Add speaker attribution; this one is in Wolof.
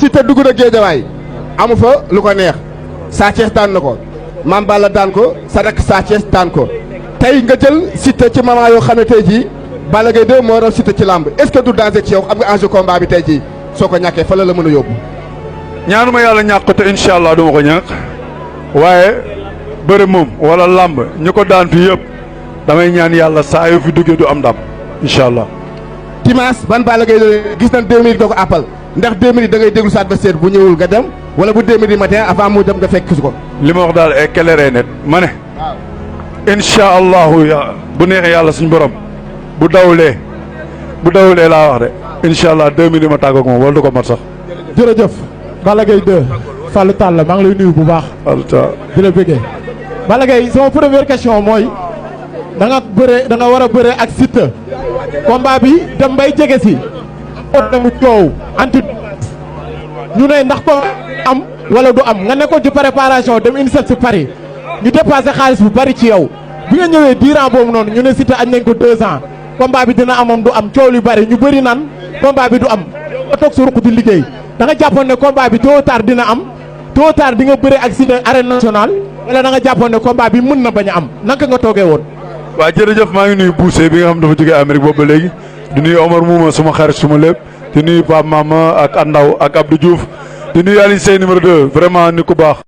Speaker 1: Siteu dugg na Géejawaay amu fa lu ko neex Sa Thiès daan na ko Mame Balla daan ko sa rakk Sa Thiès daan ko tey nga jël Siteu ci moment yoo xam ne tey jii Balla Gaye 2 moo raw Siteu ci làmb est-ce que du danger ci yow am nga enjeu combat bi tey jii soo ko ñàkkee fa la mën a yóbbu.
Speaker 2: ñaanuma yàlla ñàkk ko te incha allah duma ko ñàkk waaye bëri moom wala làmb ñu ko daan fi yëpp damay ñaan yàlla saa yu fi duggee du am ndam incha allah.
Speaker 1: Dimanche ban Balla Gaye 2 gis nañ 2 minutes doo ko appal ndax 2 minutes da ngay déglu sa adversaire bu ñëwul nga dem wala bu 2 minutes matin avant mu dem nga fekk su ko.
Speaker 2: li ma wax daal est clair et net ma ne.
Speaker 1: waaw
Speaker 2: incha allahu bu neexee yàlla suñu borom bu dawlee laa wax de incha allah 2 minutes ma tàggoog moom wala du ko mat sax.
Speaker 3: jërëjëf Balla Gaye 2 Fallou Tall maa ngi lay nuyu bu baax.
Speaker 2: Fallou Tall
Speaker 3: di la bëggee. Balla Gaye sama première question mooy da nga war a bëre ak Siteu combat bi dem bay jege si am mu coow anti ñu ne ndax ko am wala du am nga nekkoon ci préparation dem INSEP si Paris ñu dépassé xaalis bu bari ci yow bi nga ñëwee diiran boobu noonu ñu ne Siteu añ nañ ko 2 ans combat bi dina amam du am coow lu bari ñu bëri nan combat bi du am nga toog sa ruq di liggéey da nga jàppoon ne combat bi tôt ou tard dina am tôt ou tard di nga bëre ak Siteu arène nationale wala da nga jàppoon ne combat bi mën na bañ a am naka nga toogee woon.
Speaker 2: waaw jërëjëf maa ngi nuyu Bousse bi nga xam dafa jógee Amérique boobu ba léegi di nuyu Omar Mouma suma xarit suma lépp di nuyu Pape Mama ak Andaw ak Abdou Diouf di nuyu Aliou Seye numéro 2 vraiment ni ku baax.